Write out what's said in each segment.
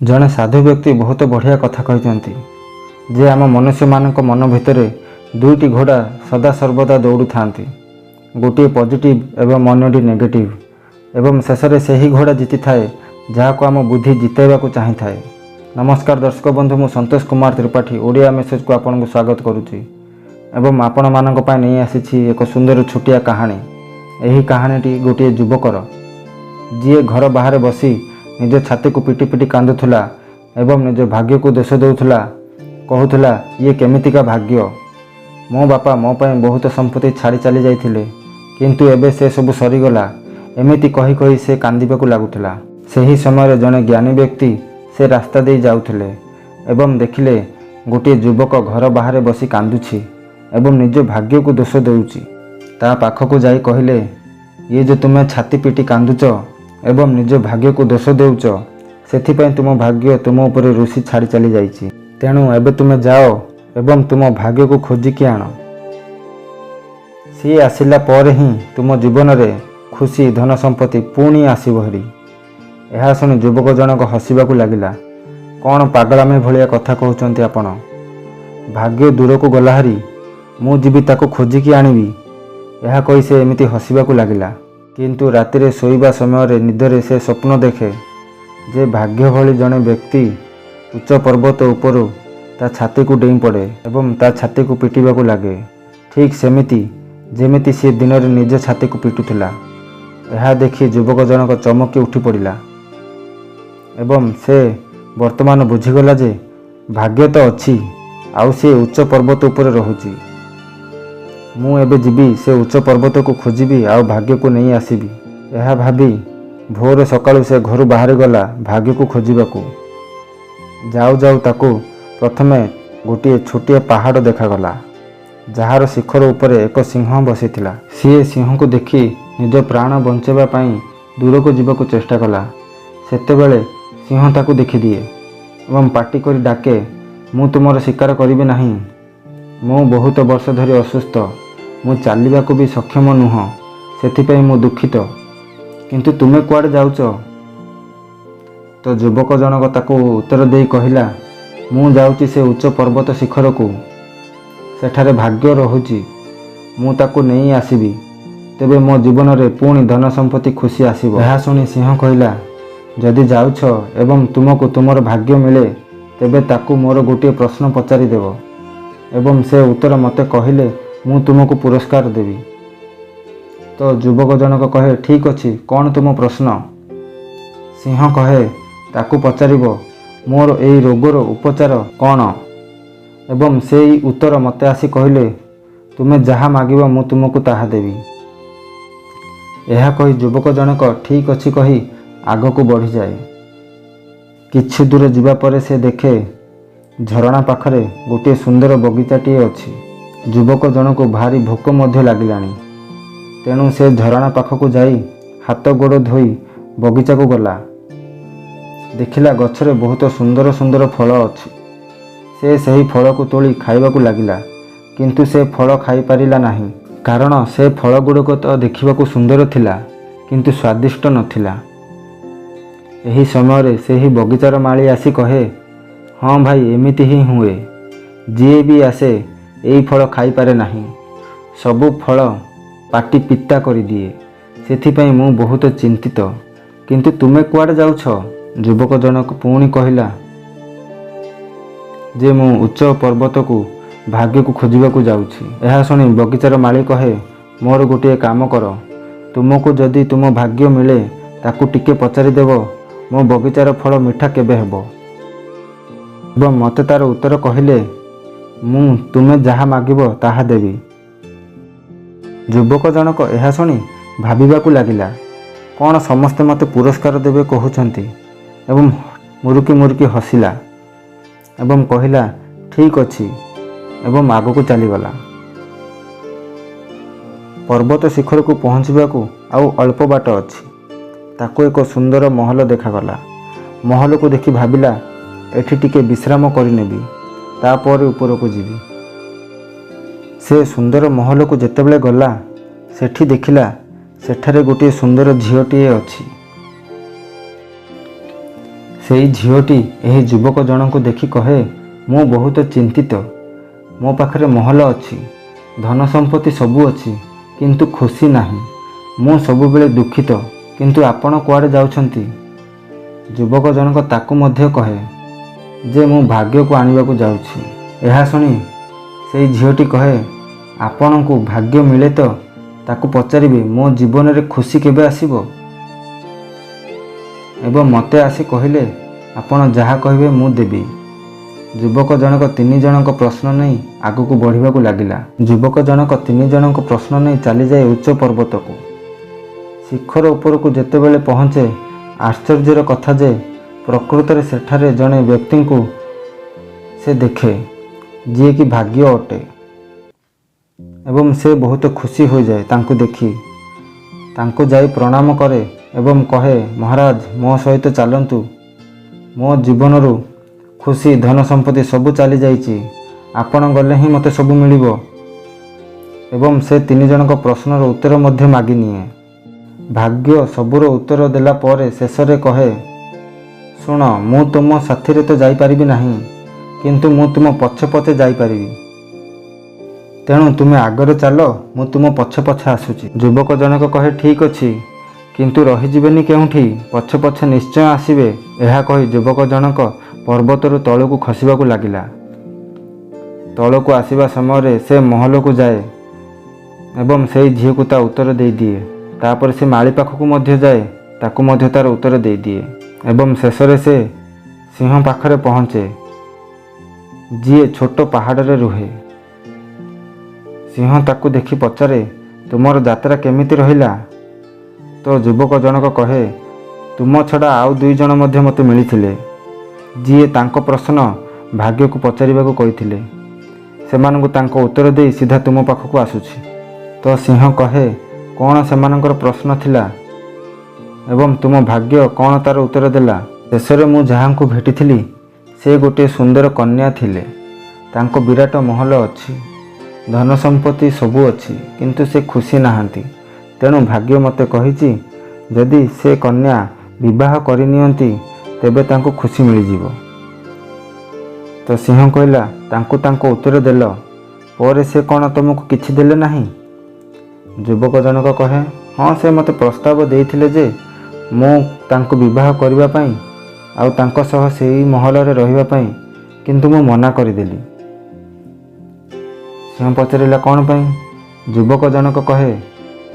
ଜଣେ ସାଧୁ ବ୍ୟକ୍ତି ବହୁତ ବଢ଼ିଆ କଥା କହିଛନ୍ତି ଯେ ଆମ ମନୁଷ୍ୟମାନଙ୍କ ମନ ଭିତରେ ଦୁଇଟି ଘୋଡ଼ା ସଦାସର୍ବଦା ଦୌଡ଼ୁଥାନ୍ତି, ଗୋଟିଏ ପଜିଟିଭ୍ ଏବଂ ଅନ୍ୟଟି ନେଗେଟିଭ୍, ଏବଂ ଶେଷରେ ସେହି ଘୋଡ଼ା ଜିତିଥାଏ ଯାହାକୁ ଆମ ବୁଦ୍ଧି ଜିତାଇବାକୁ ଚାହିଁଥାଏ। ନମସ୍କାର ଦର୍ଶକ ବନ୍ଧୁ, ମୁଁ ସନ୍ତୋଷ କୁମାର ତ୍ରିପାଠୀ ଓଡ଼ିଆ ମେସେଜକୁ ଆପଣଙ୍କୁ ସ୍ୱାଗତ କରୁଛି ଏବଂ ଆପଣମାନଙ୍କ ପାଇଁ ନେଇ ଆସିଛି ଏକ ସୁନ୍ଦର ଛୋଟିଆ କାହାଣୀ। ଏହି କାହାଣୀଟି ଗୋଟିଏ ଯୁବକର, ଯିଏ ଘର ବାହାରେ ବସି ନିଜ ଛାତିକୁ ପିଟି ପିଟି କାନ୍ଦୁଥିଲା ଏବଂ ନିଜ ଭାଗ୍ୟକୁ ଦୋଷ ଦେଉଥିଲା। କହୁଥିଲା, ଇଏ କେମିତିକା ଭାଗ୍ୟ? ମୋ ବାପା ମୋ ପାଇଁ ବହୁତ ସମ୍ପତ୍ତି ଛାଡ଼ି ଚାଲି ଯାଇଥିଲେ, କିନ୍ତୁ ଏବେ ସେ ସବୁ ସରିଗଲା। ଏମିତି କହି କହି ସେ କାନ୍ଦିବାକୁ ଲାଗୁଥିଲା। ସେହି ସମୟରେ ଜଣେ ଜ୍ଞାନୀ ବ୍ୟକ୍ତି ସେ ରାସ୍ତା ଦେଇ ଯାଉଥିଲେ ଏବଂ ଦେଖିଲେ ଗୋଟିଏ ଯୁବକ ଘର ବାହାରେ ବସି କାନ୍ଦୁଛି ଏବଂ ନିଜ ଭାଗ୍ୟକୁ ଦୋଷ ଦେଉଛି। ତା ପାଖକୁ ଯାଇ କହିଲେ, ଇଏ ଯେଉଁ ତୁମେ ଛାତି ପିଟି କାନ୍ଦୁଛ ଏବଂ ନିଜ ଭାଗ୍ୟକୁ ଦୋଷ ଦେଉଛ, ସେଥିପାଇଁ ତୁମ ଭାଗ୍ୟ ତୁମ ଉପରେ ରୁଷି ଛାଡ଼ି ଚାଲି ଯାଇଛି। ତେଣୁ ଏବେ ତୁମେ ଯାଅ ଏବଂ ତୁମ ଭାଗ୍ୟକୁ ଖୋଜିକି ଆଣ। ସିଏ ଆସିଲା ପରେ ହିଁ ତୁମ ଜୀବନରେ ଖୁସି, ଧନ ସମ୍ପତ୍ତି ପୁଣି ଆସିବ ହେରି। ଏହା ଶୁଣି ଯୁବକ ଜଣକ ହସିବାକୁ ଲାଗିଲା। କ'ଣ ପାଗଳାମି ଭଳିଆ କଥା କହୁଛନ୍ତି ଆପଣ? ଭାଗ୍ୟ ଦୂରକୁ ଗଲା ହାରି, ମୁଁ ଯିବି ତାକୁ ଖୋଜିକି ଆଣିବି? ଏହା କହି ସେ ଏମିତି ହସିବାକୁ ଲାଗିଲା। କିନ୍ତୁ ରାତିରେ ଶୋଇବା ସମୟରେ ନିଦରେ ସେ ସ୍ୱପ୍ନ ଦେଖେ ଯେ ଭାଗ୍ୟ ଭଳି ଜଣେ ବ୍ୟକ୍ତି ଉଚ୍ଚ ପର୍ବତ ଉପରୁ ତା ଛାତିକୁ ଡେଇଁ ପଡ଼େ ଏବଂ ତା ଛାତିକୁ ପିଟିବାକୁ ଲାଗେ, ଠିକ୍ ସେମିତି ଯେମିତି ସିଏ ଦିନରେ ନିଜ ଛାତିକୁ ପିଟୁଥିଲା। ଏହା ଦେଖି ଯୁବକ ଜଣକ ଚମକି ଉଠି ପଡ଼ିଲା ଏବଂ ସେ ବର୍ତ୍ତମାନ ବୁଝିଗଲା ଯେ ଭାଗ୍ୟ ତ ଅଛି ଆଉ ସିଏ ଉଚ୍ଚ ପର୍ବତ ଉପରେ ରହୁଛି। ମୁଁ ଏବେ ଯିବି, ସେ ଉଚ୍ଚ ପର୍ବତକୁ ଖୋଜିବି ଆଉ ଭାଗ୍ୟକୁ ନେଇ ଆସିବି। ଏହା ଭାବି ଭୋର ସକାଳୁ ସେ ଘରୁ ବାହାରିଗଲା ଭାଗ୍ୟକୁ ଖୋଜିବାକୁ। ଯାଉ ଯାଉ ତାକୁ ପ୍ରଥମେ ଗୋଟିଏ ଛୋଟିଆ ପାହାଡ଼ ଦେଖାଗଲା, ଯାହାର ଶିଖର ଉପରେ ଏକ ସିଂହ ବସିଥିଲା। ସିଏ ସିଂହକୁ ଦେଖି ନିଜ ପ୍ରାଣ ବଞ୍ଚାଇବା ପାଇଁ ଦୂରକୁ ଯିବାକୁ ଚେଷ୍ଟା କଲା। ସେତେବେଳେ ସିଂହ ତାକୁ ଦେଖିଦିଏ ଏବଂ ପାଟି କରି ଡାକେ, ମୁଁ ତୁମର ଶିକାର କରିବି ନାହିଁ। ମୁଁ ବହୁତ ବର୍ଷ ଧରି ଅସୁସ୍ଥ। ମୁଁ ଚାଲିବାକୁ ବି ସକ୍ଷମ ନୁହଁ। ସେଥିପାଇଁ ମୁଁ ଦୁଃଖିତ। କିନ୍ତୁ ତୁମେ କୁଆଡ଼େ ଯାଉଛ? ତ ଯୁବକ ଜଣକ ତାକୁ ଉତ୍ତର ଦେଇ କହିଲା, ମୁଁ ଯାଉଛି ସେ ଉଚ୍ଚ ପର୍ବତ ଶିଖରକୁ। ସେଠାରେ ଭାଗ୍ୟ ରହୁଛି। ମୁଁ ତାକୁ ନେଇ ଆସିବି, ତେବେ ମୋ ଜୀବନରେ ପୁଣି ଧନ ସମ୍ପତ୍ତି, ଖୁସି ଆସିବ। ଏହା ଶୁଣି ସିଂହ କହିଲା, ଯଦି ଯାଉଛ ଏବଂ ତୁମକୁ ତୁମର ଭାଗ୍ୟ ମିଳେ, ତେବେ ତାକୁ ମୋର ଗୋଟିଏ ପ୍ରଶ୍ନ ପଚାରିଦେବ ଏବଂ ସେ ଉତ୍ତର ମୋତେ କହିଲେ ମୁଁ ତୁମକୁ ପୁରସ୍କାର ଦେବି। ତ ଯୁବକ ଜଣକ କହେ, ଠିକ୍ ଅଛି, କ'ଣ ତୁମ ପ୍ରଶ୍ନ? ସିଂହ କହେ, ତାକୁ ପଚାରିବ ମୋର ଏଇ ରୋଗର ଉପଚାର କ'ଣ ଏବଂ ସେଇ ଉତ୍ତର ମୋତେ ଆସି କହିଲେ ତୁମେ ଯାହା ମାଗିବ ମୁଁ ତୁମକୁ ତାହା ଦେବି। ଏହା କହି ଯୁବକ ଜଣକ ଠିକ୍ ଅଛି କହି ଆଗକୁ ବଢ଼ିଯାଏ। କିଛି ଦୂର ଯିବା ପରେ ସେ ଦେଖେ ଝରଣା ପାଖରେ ଗୋଟିଏ ସୁନ୍ଦର ବଗିଚାଟିଏ ଅଛି। ଯୁବକ ଜଣକୁ ଭାରି ଭୋକ ମଧ୍ୟ ଲାଗିଲାଣି। ତେଣୁ ସେ ଝରଣା ପାଖକୁ ଯାଇ ହାତ ଗୋଡ଼ ଧୋଇ ବଗିଚାକୁ ଗଲା। ଦେଖିଲା ଗଛରେ ବହୁତ ସୁନ୍ଦର ସୁନ୍ଦର ଫଳ ଅଛି। ସେ ସେହି ଫଳକୁ ତୋଳି ଖାଇବାକୁ ଲାଗିଲା, କିନ୍ତୁ ସେ ଫଳ ଖାଇପାରିଲା ନାହିଁ, କାରଣ ସେ ଫଳ ଗୁଡ଼ିକ ତ ଦେଖିବାକୁ ସୁନ୍ଦର ଥିଲା, କିନ୍ତୁ ସ୍ୱାଦିଷ୍ଟ ନଥିଲା। ଏହି ସମୟରେ ସେହି ବଗିଚାର ମାଳି ଆସି କହେ, ହଁ ଭାଇ, ଏମିତି ହିଁ ହୁଏ। ଯିଏ ବି ଆସେ ଏଇ ଫଳ ଖାଇପାରେ ନାହିଁ। ସବୁ ଫଳ ପାଟି ପିତା କରିଦିଏ। ସେଥିପାଇଁ ମୁଁ ବହୁତ ଚିନ୍ତିତ। କିନ୍ତୁ ତୁମେ କୁଆଡ଼େ ଯାଉଛ? ଯୁବକ ଜଣକ ପୁଣି କହିଲା ଯେ ମୁଁ ଉଚ୍ଚ ପର୍ବତକୁ ଭାଗ୍ୟକୁ ଖୋଜିବାକୁ ଯାଉଛି। ଏହା ଶୁଣି ବଗିଚାର ମାଳି କହେ, ମୋର ଗୋଟିଏ କାମ କର। ତୁମକୁ ଯଦି ତୁମ ଭାଗ୍ୟ ମିଳେ, ତାକୁ ଟିକେ ପଚାରିଦେବ ମୋ ବଗିଚାର ଫଳ ମିଠା କେବେ ହେବ ଏବଂ ମୋତେ ତାର ଉତ୍ତର କହିଲେ ମୁଁ ତୁମେ ଯାହା ମାଗିବ ତାହା ଦେବି। ଯୁବକ ଜଣକ ଏହା ଶୁଣି ଭାବିବାକୁ ଲାଗିଲା, କ'ଣ ସମସ୍ତେ ମୋତେ ପୁରସ୍କାର ଦେବେ କହୁଛନ୍ତି, ଏବଂ ମୁରୁକି ମୁରୁକି ହସିଲା ଏବଂ କହିଲା, ଠିକ୍ ଅଛି, ଏବଂ ଆଗକୁ ଚାଲିଗଲା। ପର୍ବତ ଶିଖରକୁ ପହଞ୍ଚିବାକୁ ଆଉ ଅଳ୍ପ ବାଟ ଅଛି। ତାକୁ ଏକ ସୁନ୍ଦର ମହଲ ଦେଖାଗଲା। ମହଲକୁ ଦେଖି ଭାବିଲା, ଏଠି ଟିକେ ବିଶ୍ରାମ କରିନେବି, ତାପରେ ଉପରକୁ ଯିବି। ସେ ସୁନ୍ଦର ମହଲକୁ ଯେତେବେଳେ ଗଲା, ସେଠି ଦେଖିଲା ସେଠାରେ ଗୋଟିଏ ସୁନ୍ଦର ଝିଅଟିଏ ଅଛି। ସେଇ ଝିଅଟି ଏହି ଯୁବକ ଜଣଙ୍କୁ ଦେଖି କହେ, ମୁଁ ବହୁତ ଚିନ୍ତିତ। ମୋ ପାଖରେ ମହଲ ଅଛି, ଧନ ସମ୍ପତ୍ତି ସବୁ ଅଛି, କିନ୍ତୁ ଖୁସି ନାହିଁ। ମୁଁ ସବୁବେଳେ ଦୁଃଖିତ। କିନ୍ତୁ ଆପଣ କୁଆଡ଼େ ଯାଉଛନ୍ତି? ଯୁବକ ଜଣକ ତାକୁ ମଧ୍ୟ କହେ ଯେ ମୁଁ ଭାଗ୍ୟକୁ ଆଣିବାକୁ ଯାଉଛି। ଏହା ଶୁଣି ସେଇ ଝିଅଟି କହେ, ଆପଣଙ୍କୁ ଭାଗ୍ୟ ମିଳେ ତ ତାକୁ ପଚାରିବେ ମୋ ଜୀବନରେ ଖୁସି କେବେ ଆସିବ, ଏବଂ ମୋତେ ଆସି କହିଲେ ଆପଣ ଯାହା କହିବେ ମୁଁ ଦେବି। ଯୁବକ ଜଣକ ତିନି ଜଣଙ୍କ ପ୍ରଶ୍ନ ନେଇ ଆଗକୁ ବଢ଼ିବାକୁ ଲାଗିଲା। ଯୁବକ ଜଣକ ତିନି ଜଣଙ୍କ ପ୍ରଶ୍ନ ନେଇ ଚାଲିଯାଏ ଉଚ୍ଚ ପର୍ବତକୁ। ଶିଖର ଉପରକୁ ଯେତେବେଳେ ପହଞ୍ଚେ, ଆଶ୍ଚର୍ଯ୍ୟର କଥା ଯେ ପ୍ରକୃତରେ ସେଠାରେ ଜଣେ ବ୍ୟକ୍ତିଙ୍କୁ ସେ ଦେଖେ, ଯିଏକି ଭାଗ୍ୟ ଅଟେ, ଏବଂ ସେ ବହୁତ ଖୁସି ହୋଇଯାଏ ତାଙ୍କୁ ଦେଖି। ତାଙ୍କୁ ଯାଇ ପ୍ରଣାମ କରେ ଏବଂ କହେ, ମହାରାଜ, ମୋ ସହିତ ଚାଲନ୍ତୁ। ମୋ ଜୀବନରୁ ଖୁସି, ଧନ ସମ୍ପତ୍ତି ସବୁ ଚାଲିଯାଇଛି। ଆପଣ ଗଲେ ହିଁ ମୋତେ ସବୁ ମିଳିବ। ଏବଂ ସେ ତିନି ଜଣଙ୍କ ପ୍ରଶ୍ନର ଉତ୍ତର ମଧ୍ୟ ମାଗିନିଏ। ଭାଗ୍ୟ ସବୁର ଉତ୍ତର ଦେଲା ପରେ ଶେଷରେ କହେ, ଶୁଣ, ମୁଁ ତୁମ ସାଥିରେ ତ ଯାଇପାରିବି ନାହିଁ, କିନ୍ତୁ ମୁଁ ତୁମ ପଛେ ପଛେ ଯାଇପାରିବି। ତେଣୁ ତୁମେ ଆଗରେ ଚାଲ, ମୁଁ ତୁମ ପଛେ ପଛେ ଆସୁଛି। ଯୁବକ ଜଣକ କହେ, ଠିକ୍ ଅଛି, କିନ୍ତୁ ରହିଯିବେନି କେଉଁଠି, ପଛେ ପଛେ ନିଶ୍ଚୟ ଆସିବେ। ଏହା କହି ଯୁବକ ଜଣକ ପର୍ବତରୁ ତଳକୁ ଖସିବାକୁ ଲାଗିଲା। ତଳକୁ ଆସିବା ସମୟରେ ସେ ମହଲକୁ ଯାଏ ଏବଂ ସେଇ ଝିଅକୁ ତା ଉତ୍ତର ଦେଇଦିଏ। ତାପରେ ସେ ମାଳି ପାଖକୁ ମଧ୍ୟ ଯାଏ, ତାକୁ ମଧ୍ୟ ତାର ଉତ୍ତର ଦେଇଦିଏ ଏବଂ ଶେଷରେ ସେ ସିଂହ ପାଖରେ ପହଞ୍ଚେ, ଯିଏ ଛୋଟ ପାହାଡ଼ରେ ରୁହେ। ସିଂହ ତାକୁ ଦେଖି ପଚାରେ, ତୁମର ଯାତ୍ରା କେମିତି ରହିଲା? ତ ଯୁବକ ଜଣକ କହେ, ତୁମ ଛଡ଼ା ଆଉ ଦୁଇ ଜଣ ମଧ୍ୟ ମୋତେ ମିଳିଥିଲେ, ଯିଏ ତାଙ୍କ ପ୍ରଶ୍ନ ଭାଗ୍ୟକୁ ପଚାରିବାକୁ କହିଥିଲେ। ସେମାନଙ୍କୁ ତାଙ୍କ ଉତ୍ତର ଦେଇ ସିଧା ତୁମ ପାଖକୁ ଆସୁଛି। ତ ସିଂହ କହେ, କ'ଣ ସେମାନଙ୍କର ପ୍ରଶ୍ନ ଥିଲା ଏବଂ ତୁମ ଭାଗ୍ୟ କ'ଣ ତାର ଉତ୍ତର ଦେଲା? ଶେଷରେ ମୁଁ ଯାହାଙ୍କୁ ଭେଟିଥିଲି, ସେ ଗୋଟିଏ ସୁନ୍ଦର କନ୍ୟା ଥିଲେ। ତାଙ୍କ ବିରାଟ ମହଲ ଅଛି, ଧନ ସମ୍ପତ୍ତି ସବୁ ଅଛି, କିନ୍ତୁ ସେ ଖୁସି ନାହାନ୍ତି। ତେଣୁ ଭାଗ୍ୟ ମୋତେ କହିଛି, ଯଦି ସେ କନ୍ୟା ବିବାହ କରିନିଅନ୍ତି ତେବେ ତାଙ୍କୁ ଖୁସି ମିଳିଯିବ। ତ ସିଂହ କହିଲା, ତାଙ୍କୁ ତାଙ୍କ ଉତ୍ତର ଦେଲ ପରେ ସେ କ'ଣ ତୁମକୁ କିଛି ଦେଲେ ନାହିଁ? ଯୁବକ ଜଣକ କହେ, ହଁ, ସେ ମୋତେ ପ୍ରସ୍ତାବ ଦେଇଥିଲେ ଯେ ମୁଁ ତାଙ୍କୁ ବିବାହ କରିବା ପାଇଁ ଆଉ ତାଙ୍କ ସହ ସେଇ ମହଲରେ ରହିବା ପାଇଁ, କିନ୍ତୁ ମୁଁ ମନା କରିଦେଲି। ସିଂହ ପଚାରିଲା, କ'ଣ ପାଇଁ? ଯୁବକ ଜଣକ କହେ,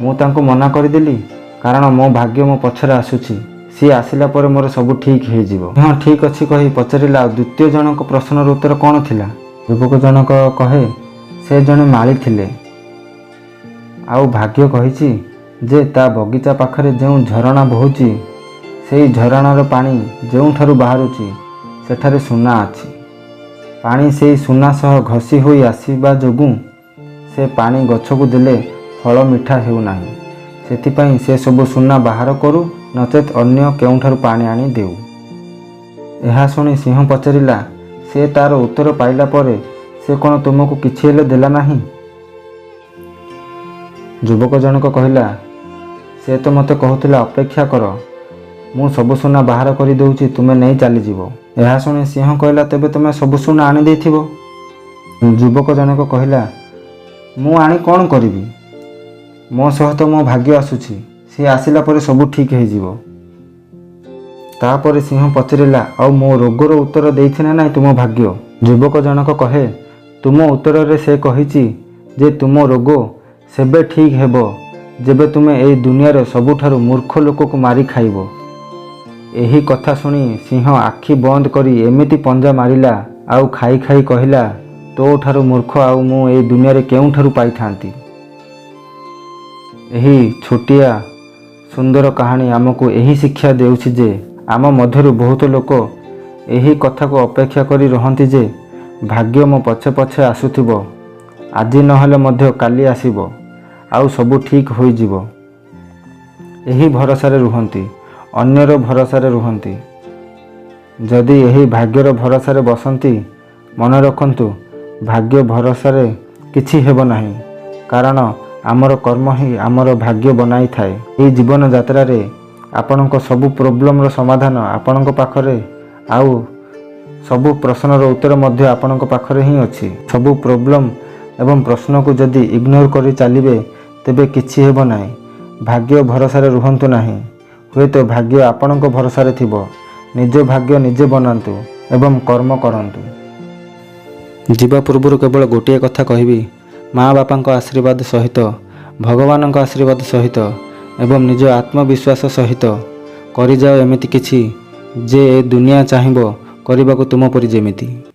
ମୁଁ ତାଙ୍କୁ ମନା କରିଦେଲି କାରଣ ମୋ ଭାଗ୍ୟ ମୋ ପଛରେ ଆସୁଛି। ସିଏ ଆସିଲା ପରେ ମୋର ସବୁ ଠିକ୍ ହେଇଯିବ। ହଁ, ଠିକ୍ ଅଛି କହି ପଚାରିଲା, ଆଉ ଦ୍ୱିତୀୟ ଜଣଙ୍କ ପ୍ରଶ୍ନର ଉତ୍ତର କ'ଣ ଥିଲା? ଯୁବକ ଜଣକ କହେ, ସେ ଜଣେ ମାଳି ଥିଲେ, ଆଉ ଭାଗ୍ୟ କହିଛି ଯେ ତା ବଗିଚା ପାଖରେ ଯେଉଁ ଝରଣା ବହୁଛି, ସେଇ ଝରଣାର ପାଣି ଯେଉଁଠାରୁ ବାହାରୁଛି ସେଠାରେ ସୁନା ଅଛି। ପାଣି ସେଇ ସୁନା ସହ ଘଷି ହୋଇ ଆସିବା ଯୋଗୁଁ ସେ ପାଣି ଗଛକୁ ଦେଲେ ଫଳ ମିଠା ହେଉନାହିଁ। ସେଥିପାଇଁ ସେ ସବୁ ସୁନା ବାହାର କରୁ, ନଚେତ୍ ଅନ୍ୟ କେଉଁଠାରୁ ପାଣି ଆଣି ଦେଉ। ଏହା ଶୁଣି ସିଂହ ପଚାରିଲା, ସେ ତାର ଉତ୍ତର ପାଇଲା ପରେ ସେ କ'ଣ ତୁମକୁ କିଛି ହେଲେ ଦେଲା ନାହିଁ? ଯୁବକ ଜଣକ କହିଲା, ସେ ତ ମୋତେ କହୁଥିଲା, ଅପେକ୍ଷା କର, ମୁଁ ସବୁ ସୁନା ବାହାର କରିଦେଉଛି, ତୁମେ ନେଇ ଚାଲିଯିବ। ଏହା ଶୁଣି ସିଂହ କହିଲା, ତେବେ ତୁମେ ସବୁ ସୁନା ଆଣିଦେଇଥିବ? ଯୁବକ ଜଣକ କହିଲା, ମୁଁ ଆଣି କ'ଣ କରିବି? ମୋ ସହ ତ ମୋ ଭାଗ୍ୟ ଆସୁଛି। ସିଏ ଆସିଲା ପରେ ସବୁ ଠିକ୍ ହେଇଯିବ। ତାପରେ ସିଂହ ପଚାରିଲା, ଆଉ ମୋ ରୋଗର ଉତ୍ତର ଦେଇଛି ନା ନାହିଁ ତୁମ ଭାଗ୍ୟ? ଯୁବକ ଜଣକ କହେ, ତୁମ ଉତ୍ତରରେ ସେ କହିଛି ଯେ ତୁମ ରୋଗ ସେବେ ଠିକ୍ ହେବ ଯେବେ ତୁମେ ଏଇ ଦୁନିଆର ସବୁଠାରୁ ମୂର୍ଖ ଲୋକକୁ ମାରି ଖାଇବ। ଏହି କଥା ଶୁଣି ସିଂହ ଆଖି ବନ୍ଦ କରି ଏମିତି ପଞ୍ଜା ମାରିଲା ଆଉ ଖାଇ ଖାଇ କହିଲା, ତୋ ଠାରୁ ମୂର୍ଖ ଆଉ ମୁଁ ଏଇ ଦୁନିଆରେ କେଉଁଠାରୁ ପାଇଥାନ୍ତି? ଏହି ଛୋଟିଆ ସୁନ୍ଦର କାହାଣୀ ଆମକୁ ଏହି ଶିକ୍ଷା ଦେଉଛି ଯେ ଆମ ମଧ୍ୟରୁ ବହୁତ ଲୋକ ଏହି କଥାକୁ ଅପେକ୍ଷା କରି ରହନ୍ତି ଯେ ଭାଗ୍ୟ ମୋ ପଛେ ପଛେ ଆସୁଥିବ, ଆଜି ନହେଲେ ମଧ୍ୟ କାଲି ଆସିବ ଆଉ ସବୁ ଠିକ୍ ହୋଇଯିବ। ଏହି ଭରସାରେ ରୁହନ୍ତି, ଅନ୍ୟର ଭରସାରେ ରୁହନ୍ତି। ଯଦି ଏହି ଭାଗ୍ୟର ଭରସାରେ ବସନ୍ତି, ମନେ ରଖନ୍ତୁ, ଭାଗ୍ୟ ଭରସାରେ କିଛି ହେବ ନାହିଁ, କାରଣ ଆମର କର୍ମ ହିଁ ଆମର ଭାଗ୍ୟ ବନାଇଥାଏ। ଏହି ଜୀବନ ଯାତ୍ରାରେ ଆପଣଙ୍କ ସବୁ ପ୍ରୋବ୍ଲେମର ସମାଧାନ ଆପଣଙ୍କ ପାଖରେ ଆଉ ସବୁ ପ୍ରଶ୍ନର ଉତ୍ତର ମଧ୍ୟ ଆପଣଙ୍କ ପାଖରେ ହିଁ ଅଛି। ସବୁ ପ୍ରୋବ୍ଲେମ୍ ଏବଂ ପ୍ରଶ୍ନକୁ ଯଦି ଇଗ୍ନୋର କରି ଚାଲିବେ, ତେବେ କିଛି ହେବ ନାହିଁ। ଭାଗ୍ୟ ଭରସାରେ ରୁହନ୍ତୁ ନାହିଁ, ହୁଏତ ଭାଗ୍ୟ ଆପଣଙ୍କ ଭରସାରେ ଥିବ। ନିଜ ଭାଗ୍ୟ ନିଜେ ବନାନ୍ତୁ ଏବଂ କର୍ମ କରନ୍ତୁ। ଯିବା ପୂର୍ବରୁ କେବଳ ଗୋଟିଏ କଥା କହିବି, ମା ବାପାଙ୍କ ଆଶୀର୍ବାଦ ସହିତ, ଭଗବାନଙ୍କ ଆଶୀର୍ବାଦ ସହିତ ଏବଂ ନିଜ ଆତ୍ମବିଶ୍ୱାସ ସହିତ କରିଯାଅ ଏମିତି କିଛି ଯେ ଏ ଦୁନିଆ ଚାହିଁବ କରିବାକୁ ତୁମ ପରି ଯେମିତି।